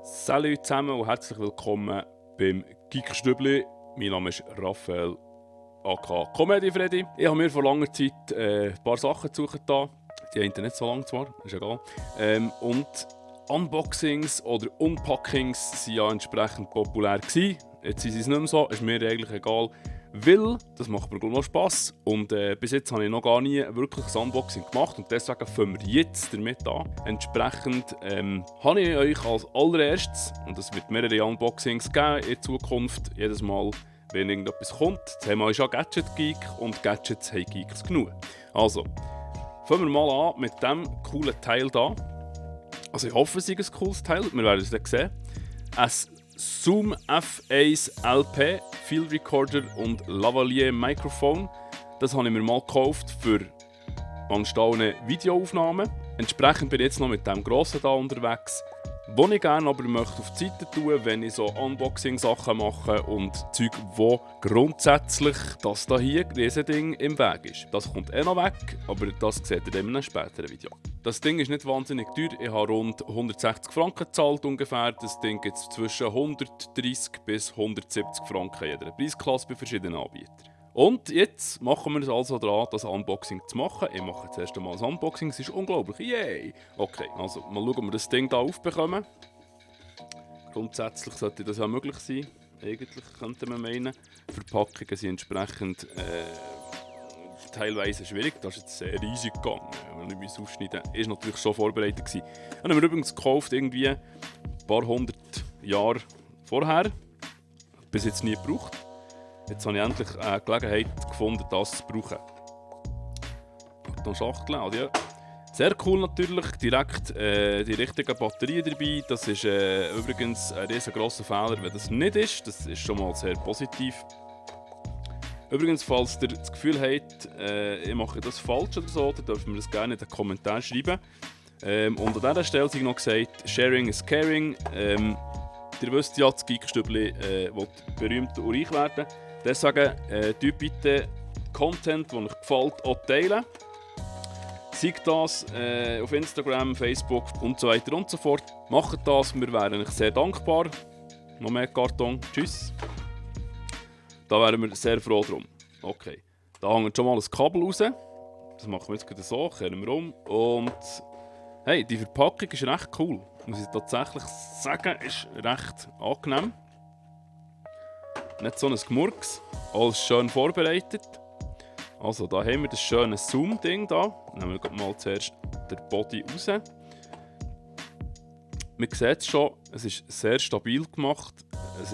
Salut zusammen und herzlich willkommen beim Geekstübli. Mein Name ist Raphael, aka Comedy Freddy. Ich habe mir vor langer Zeit ein paar Sachen gesucht. Die haben nicht so lang zwar, ist egal. Und Unboxings oder Unpackings waren ja entsprechend populär gewesen. Jetzt sind sie es nicht mehr so, ist mir eigentlich egal. Weil, das macht mir noch Spass und bis jetzt habe ich noch gar nie wirklich ein Unboxing gemacht und deswegen fangen wir jetzt damit an. Entsprechend habe ich euch als allererstes, und es wird mehrere Unboxings geben in Zukunft, jedes Mal, wenn irgendetwas kommt. Das Thema ist ja Gadget Geek und Gadgets haben Geeks genug. Also, fangen wir mal an mit diesem coolen Teil hier. Also ich hoffe, es ist ein cooles Teil, wir werden es dann sehen. Ein Zoom F1 LP, Field Recorder und Lavalier Mikrofon. Das habe ich mir mal gekauft für anstehende Videoaufnahmen. Entsprechend bin ich jetzt noch mit dem grossen hier unterwegs, den ich gerne aber möchte auf die Seite tun, wenn ich so Unboxing-Sachen mache und Zeug, wo grundsätzlich das hier Riesending im Weg ist. Das kommt noch weg, aber das seht ihr in einem späteren Video. Das Ding ist nicht wahnsinnig teuer, ich habe rund 160 Franken gezahlt ungefähr. Das Ding gibt es zwischen 130 bis 170 Franken in jeder Preisklasse bei verschiedenen Anbietern. Und jetzt machen wir es also daran, das Unboxing zu machen. Ich mache jetzt erst einmal das Unboxing, es ist unglaublich, yay! Okay, also mal schauen, ob wir das Ding hier aufbekommen. Grundsätzlich sollte das ja möglich sein, eigentlich könnte man meinen. Verpackungen sind entsprechend teilweise schwierig, das ist jetzt sehr riesig gegangen. Wenn ich es aufschneiden, ist natürlich schon vorbereitet gewesen. Haben wir übrigens gekauft, irgendwie ein paar hundert Jahre vorher. Bis jetzt nie gebraucht. Jetzt habe ich endlich eine Gelegenheit gefunden, das zu brauchen. Dann Schachtel, ja. Sehr cool natürlich, direkt die richtigen Batterien dabei. Das ist übrigens ein riesengroßer Fehler, wenn das nicht ist. Das ist schon mal sehr positiv. Übrigens, falls ihr das Gefühl habt, ich mache das falsch oder so, dann dürft ihr mir das gerne in den Kommentaren schreiben. Und an dieser Stelle habe ich noch gesagt, Sharing is Caring. Ihr wisst ja, das Geekstübli will berühmt und reich werden. Deswegen teilt bitte Content, der euch gefällt, auch teilen. Seid das auf Instagram, Facebook und so weiter und so fort. Macht das, wir wären euch sehr dankbar. Noch mehr Karton, tschüss. Da wären wir sehr froh drum. Okay, da hängt schon mal ein Kabel raus. Das machen wir jetzt gerade so, kehren wir um. Und hey, die Verpackung ist recht cool. Muss ich tatsächlich sagen, ist recht angenehm. Nicht so ein Gemurks, alles schön vorbereitet. Also, da haben wir das schöne Zoom-Ding da. Nehmen wir mal zuerst den Body raus. Man sieht es schon, es ist sehr stabil gemacht. Es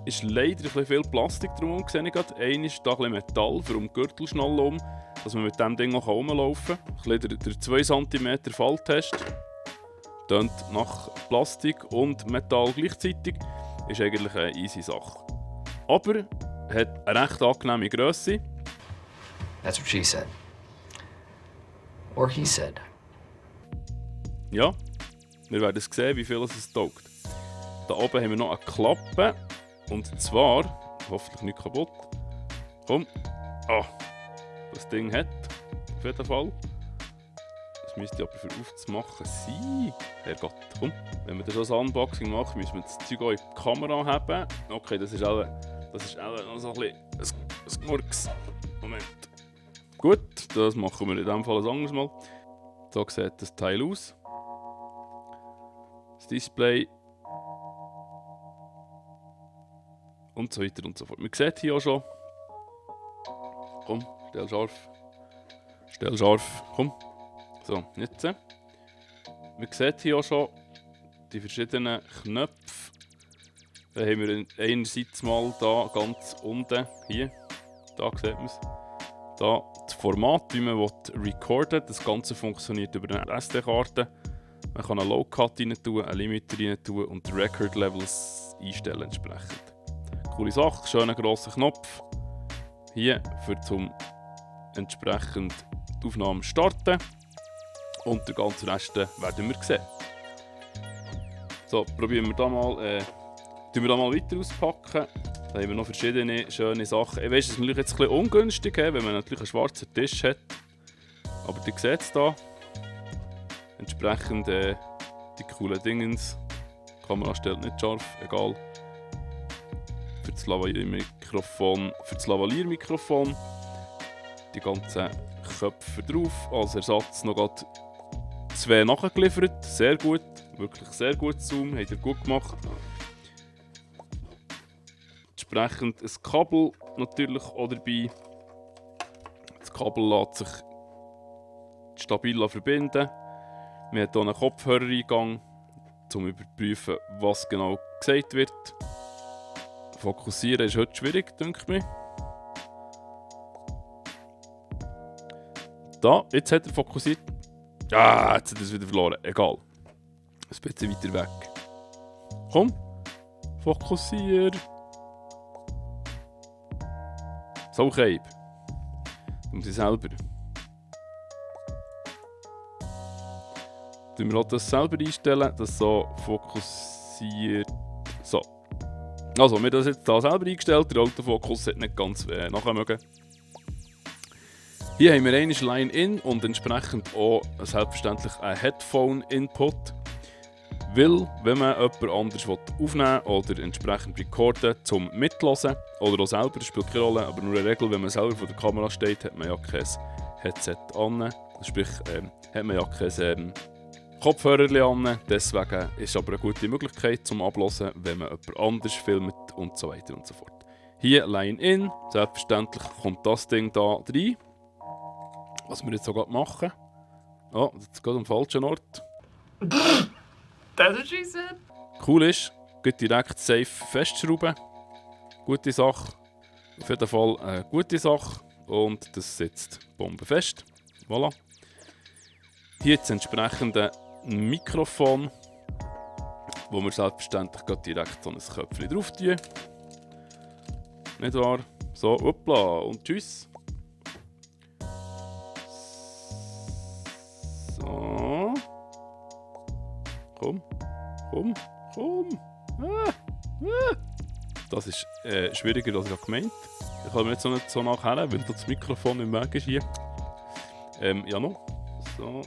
ist leider ein bisschen viel Plastik drumherum, sehe ich gerade. Einer ist da ein bisschen Metall für um die Gürtelschnalle um, dass man mit diesem Ding auch rumlaufen kann. Ein bisschen der 2 cm Falltest. Tönt nach Plastik und Metall gleichzeitig. Ist eigentlich eine easy Sache. Aber hat eine recht angenehme Grösse. That's what she said. Or he said. Ja, wir werden es sehen, wie viel es taugt. Da oben haben wir noch eine Klappe. Und zwar, hoffentlich nicht kaputt. Komm. Ah, das Ding hat auf jeden Fall. Das müsste aber für aufzumachen sein. Herrgott, komm. Wenn wir das Unboxing machen, müssen wir das Zeug auch in die Kamera haben. Okay, das ist auch noch so ein Murks. Moment. Gut, das machen wir in diesem Fall ein anderes Mal. So sieht das Teil aus. Das Display. Und so weiter und so fort. Man sieht hier auch schon. Komm, stell scharf. Stell scharf. Komm. So, jetzt. Man sieht hier auch schon die verschiedenen Knöpfe. Da haben wir einerseits mal da ganz unten, hier, da sieht man es. Da das Format, wie man recorden will. Das Ganze funktioniert über eine SD-Karte. Man kann einen Low-Cut rein tun, einen Limiter rein tun und die Record-Levels einstellen entsprechend. Coole Sache, schöner grosser Knopf. Hier für zum entsprechend die Aufnahme starten. Und den ganzen Rest werden wir sehen. So, probieren wir da mal, weiter auspacken. Da haben wir noch verschiedene schöne Sachen. Ich weiss, es ist natürlich jetzt ein bisschen ungünstig, wenn man natürlich einen schwarzen Tisch hat. Aber ihr seht es da. Entsprechend die coolen Dingens. Die Kamera stellt nicht scharf, egal. Für das Lavalier-Mikrofon die ganzen Köpfe drauf. Als Ersatz noch grad 2 nachgeliefert. Sehr gut, wirklich sehr gut Zoom, habt ihr gut gemacht. Entsprechend ein Kabel natürlich auch dabei. Das Kabel lässt sich stabil verbinden. Wir haben hier einen Kopfhörereingang, um zu überprüfen, was genau gesagt wird. Fokussieren ist heute schwierig, denke ich mir. Da, jetzt hat er fokussiert. Ah, jetzt hat er es wieder verloren. Egal. Ein bisschen weiter weg. Komm. Fokussier. So, Keib. Du musst selber. Tun wir auch das selber einstellen, dass so fokussiert. So. Also, wir haben das jetzt hier selber eingestellt. Der Autofokus hat nicht ganz nachher mögen. Hier haben wir eine Line-In und entsprechend auch selbstverständlich einen Headphone-Input. Weil, wenn man jemand anderes aufnehmen will oder entsprechend recorden zum Mitlosen oder auch selber, das spielt keine Rolle, aber nur eine Regel, wenn man selber vor der Kamera steht, hat man ja kein Headset an. Sprich, hat man ja kein Kopfhörer an. Deswegen ist aber eine gute Möglichkeit zum Abhören, wenn man jemand anderes filmt und so weiter und so fort. Hier Line-In, selbstverständlich kommt das Ding da rein. Was wir jetzt sogar machen. Oh, jetzt geht am falschen Ort. That's what she said. Cool ist, geht direkt safe festschrauben. Gute Sache. Auf jeden Fall eine gute Sache. Und das sitzt bombenfest. Voilà. Hier das entsprechende Mikrofon, wo wir selbstverständlich direkt so ein Köpfchen drauf tun. Nicht wahr? So, hoppla und tschüss. So. Komm. Das ist schwieriger, als ich gemeint habe. Ich komme jetzt noch nicht so nachher, weil das Mikrofon im Weg ist hier. Ja noch. So.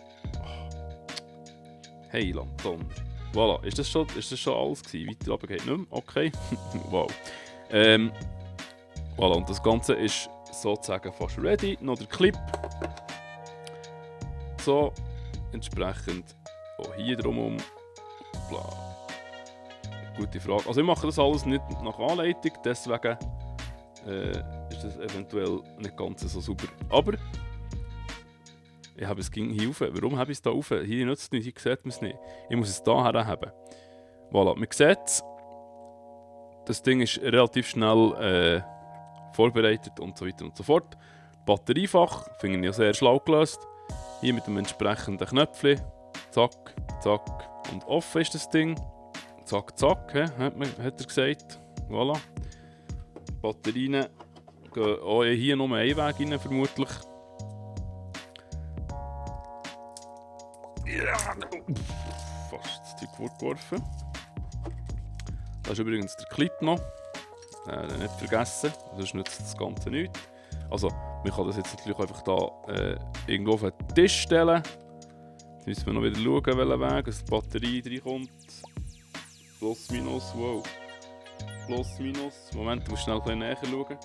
Hey, Lanton. Voilà. Ist das schon alles gewesen? Weiter runter geht nicht mehr. Okay. Wow. Voilà. Und das Ganze ist sozusagen fast ready. Noch der Clip. So. Entsprechend auch hier drumherum. Bla. Gute Frage. Also ich mache das alles nicht nach Anleitung, deswegen ist das eventuell nicht ganz so super. Aber ich habe es hier rauf. Warum habe ich es hier rauf? Hier nützt es nicht, hier sieht man es nicht. Ich muss es hier haben. Voilà, man sieht es. Das Ding ist relativ schnell vorbereitet und so weiter und so fort. Batteriefach, finde ich ja sehr schlau gelöst. Hier mit dem entsprechenden Knöpfchen. Zack, zack. Und offen ist das Ding. Zack, zack, hat er gesagt. Voilà. Batterien gehen auch hier nur einen Weg rein, vermutlich. Ja. Fast das Zeug vorgeworfen. Da ist übrigens der Clip noch. Den nicht vergessen, sonst nützt das Ganze nichts. Also, man kann das jetzt natürlich einfach da irgendwo auf den Tisch stellen. Jetzt müssen wir noch wieder schauen, welchen Weg dass die Batterie reinkommt. Plus, minus, wow. Plus, minus. Moment, du musst schnell ein bisschen näher schauen.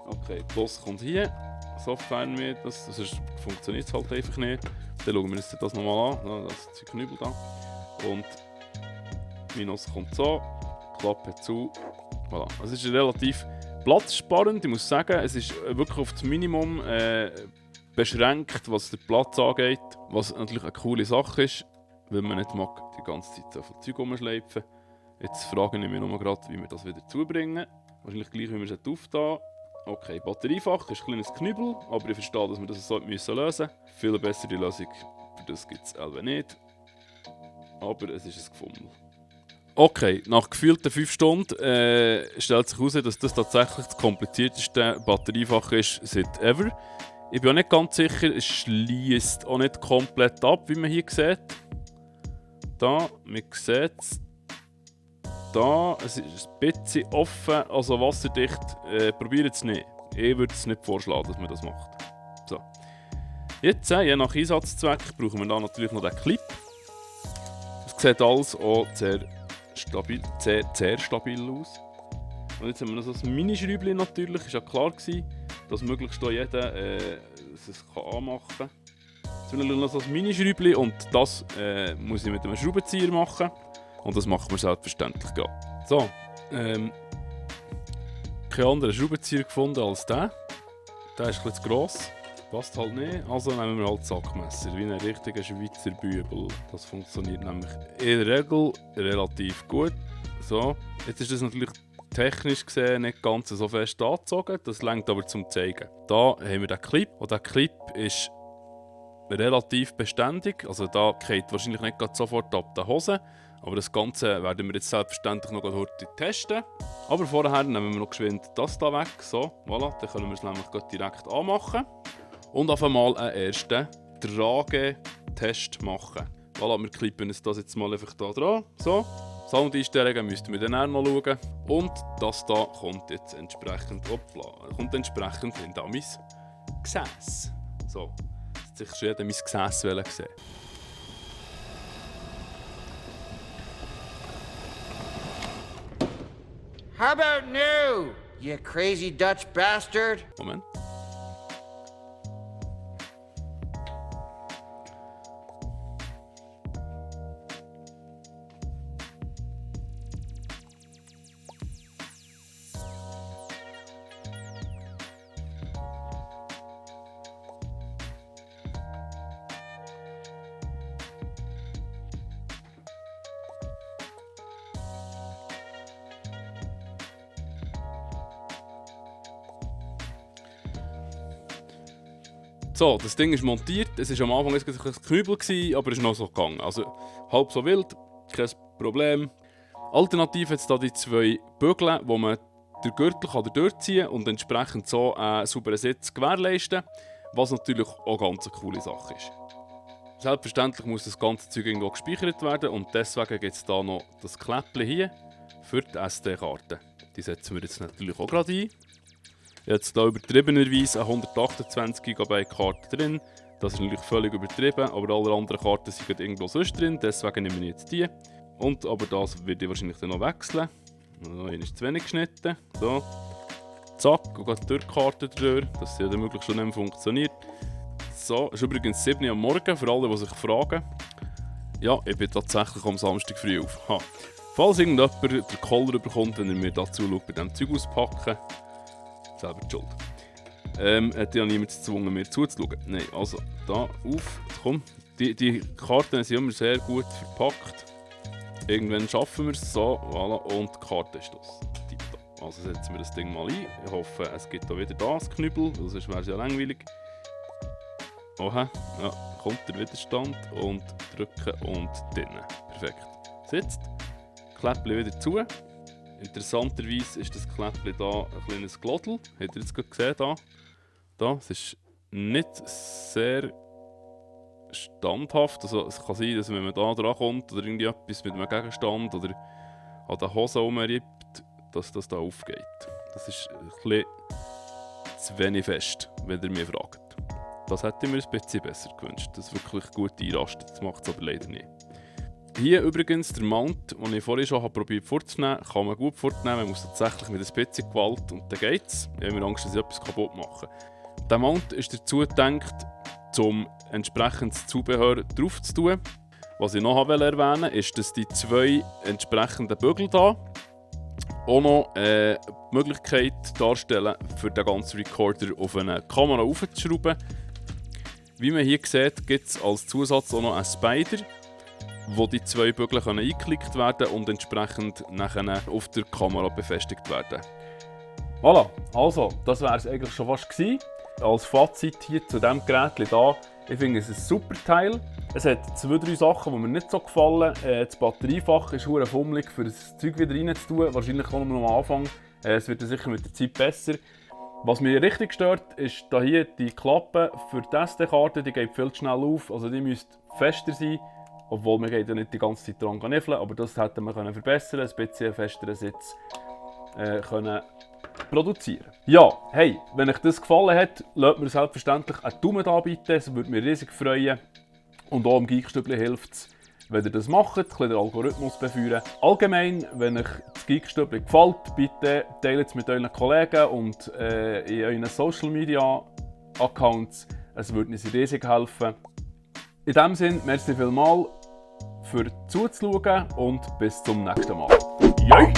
Okay, Plus kommt hier. Sofern wir das, sonst funktioniert es halt einfach nicht. Dann schauen wir uns das nochmal an. Das ist Knüppel da. Und Minus kommt so. Klappe zu. Voilà. Also es ist relativ platzsparend, ich muss sagen. Es ist wirklich auf das Minimum beschränkt, was den Platz angeht. Was natürlich eine coole Sache ist, weil man nicht mag die ganze Zeit so viel Zeug rumschleifen. Jetzt frage ich mich nur gerade, wie wir das wieder zubringen. Wahrscheinlich gleich, wie wir es auftun. Okay, Batteriefach ist ein kleines Knüppel, aber ich verstehe, dass wir das so lösen müssen. Viel bessere Lösung für das gibt es selber nicht. Aber es ist ein Gefummel. Okay, nach gefühlten 5 Stunden stellt sich heraus, dass das tatsächlich das komplizierteste Batteriefach ist seit ever. Ich bin auch nicht ganz sicher, es schließt auch nicht komplett ab, wie man hier sieht. Da, man sieht es. Da, es ist ein bisschen offen, also wasserdicht. Probiert es nicht. Ich würde es nicht vorschlagen, dass man das macht. So. Jetzt, je nach Einsatzzweck, brauchen wir da natürlich noch den Clip. Es sieht alles auch sehr stabil, sehr stabil aus. Und jetzt haben wir noch so ein Minischräubchen natürlich. Ist ja klar gewesen, dass möglichst hier jeder es anmachen kann. Jetzt haben wir noch so ein Minischräubchen und das muss ich mit einem Schraubenzieher machen. Und das machen wir selbstverständlich gerade. So, keinen anderen Schraubenzieher gefunden als der. Der ist etwas zu gross. Passt halt nicht, also nehmen wir halt Sackmesser, wie ein richtiger Schweizer Bübel. Das funktioniert nämlich in der Regel relativ gut. So, jetzt ist das natürlich technisch gesehen nicht ganz so fest angezogen, das reicht aber zum Zeigen. Da haben wir den Clip und der Clip ist relativ beständig, also da geht wahrscheinlich nicht sofort ab der Hose, aber das Ganze werden wir jetzt selbstverständlich noch heute testen. Aber vorher nehmen wir noch geschwind das hier weg, so, voilà, dann können wir es nämlich direkt anmachen. Und auf einmal einen ersten Tragetest machen. Voilà, wir klippen uns das jetzt mal einfach hier dran. So, Soundeinstellungen müssten wir dann auch noch schauen. Und das hier kommt jetzt entsprechend, kommt entsprechend in mein Gesäß. So, jetzt hat sich schon jeder mein Gesäß sehen. How about new, you crazy Dutch bastard? Moment. So, das Ding ist montiert. Es war am Anfang ein Knüppel, aber es ist noch so gegangen. Also halb so wild, kein Problem. Alternativ hat es hier die zwei Bügel, wo man den Gürtel durchziehen kann und entsprechend so einen sauberen Sitz gewährleisten. Was natürlich auch ganz eine coole Sache ist. Selbstverständlich muss das ganze Zeug irgendwo gespeichert werden und deswegen gibt es hier noch das Kläppchen hier für die SD-Karte. Die setzen wir jetzt natürlich auch gerade ein. Jetzt hier übertriebenerweise eine 128 GB Karte drin. Das ist natürlich völlig übertrieben, aber alle anderen Karten sind irgendwo sonst drin, deswegen nehme ich jetzt die. Und aber das werde ich wahrscheinlich dann noch wechseln. Also, hier ist zu wenig geschnitten. So. Zack, und geht durch die Karte durch, dass sie dann möglichst schon nicht mehr funktioniert. So, es ist übrigens 7 Uhr am Morgen, für alle, die sich fragen. Ja, ich bin tatsächlich am Samstag früh auf. Ha. Falls irgendjemand den Koller bekommt, wenn er mir dazu schaut, bei diesem Zeug auspacken, selber die Schuld. Hat ja niemand gezwungen, mir zuzuschauen. Nein, also, da auf, komm. Die Karten sind immer sehr gut verpackt. Irgendwann schaffen wir es so, voilà, und die Karte ist das. Also setzen wir das Ding mal ein. Ich hoffe, es gibt da wieder das Knüppel, sonst wäre es ja langweilig. Oha, ja, kommt der Widerstand und drücken und drinnen. Perfekt. Sitzt. Kläppchen wieder zu. Interessanterweise ist das Kläppchen hier ein kleines Glottel. Habt ihr jetzt gerade gesehen? Da. Es ist nicht sehr standhaft. Also, es kann sein, dass wenn man da dran kommt oder irgendwie etwas mit einem Gegenstand oder an der Hose rumrippt, dass das da aufgeht. Das ist ein bisschen zu wenig fest, wenn ihr mich fragt. Das hätte ich mir ein bisschen besser gewünscht, dass es wirklich gut einrastet. Das macht es aber leider nicht. Hier übrigens der Mount, den ich vorhin schon probiert vorzunehmen, kann man gut vornehmen. Man muss tatsächlich mit ein bisschen Gewalt und dann geht es. Ich habe mir Angst, dass ich etwas kaputt mache. Der Mount ist dazu gedacht, um entsprechendes Zubehör drauf zu tun. Was ich noch erwähnen wollte, ist, dass die zwei entsprechenden Bügel hier auch noch die Möglichkeit darstellen, für den ganzen Recorder auf eine Kamera aufzuschrauben. Wie man hier sieht, gibt es als Zusatz auch noch einen Spider, wo die zwei Bügel eingeklickt werden und entsprechend nachher auf der Kamera befestigt werden. Voilà, also das wäre es eigentlich schon fast gewesen. Als Fazit hier zu diesem Gerät hier, ich finde es ein super Teil. Es hat 2-3 Sachen, die mir nicht so gefallen. Das Batteriefach ist verdammt fummelig, für das Zeug wieder rein zu tun. Wahrscheinlich auch nur am Anfang. Es wird sicher mit der Zeit besser. Was mich richtig stört, ist da hier die Klappe für die SD-Karte. Die geht viel zu schnell auf, also die müsste fester sein. Obwohl man geht ja nicht die ganze Zeit dran niffeln, aber das hätte man verbessern können, ein bisschen festeren Sitz können produzieren. Ja, hey, wenn euch das gefallen hat, lasst mir selbstverständlich einen Daumen da bitte, das würde mich riesig freuen. Und auch am Geekstübli hilft es, wenn ihr das macht, ein bisschen den Algorithmus befeuern. Allgemein, wenn euch das Geekstübli gefällt, bitte teilt es mit euren Kollegen und in euren Social Media Accounts. Es würde uns riesig helfen. In diesem Sinne, merci vielmals für zuzuschauen und bis zum nächsten Mal. Joi!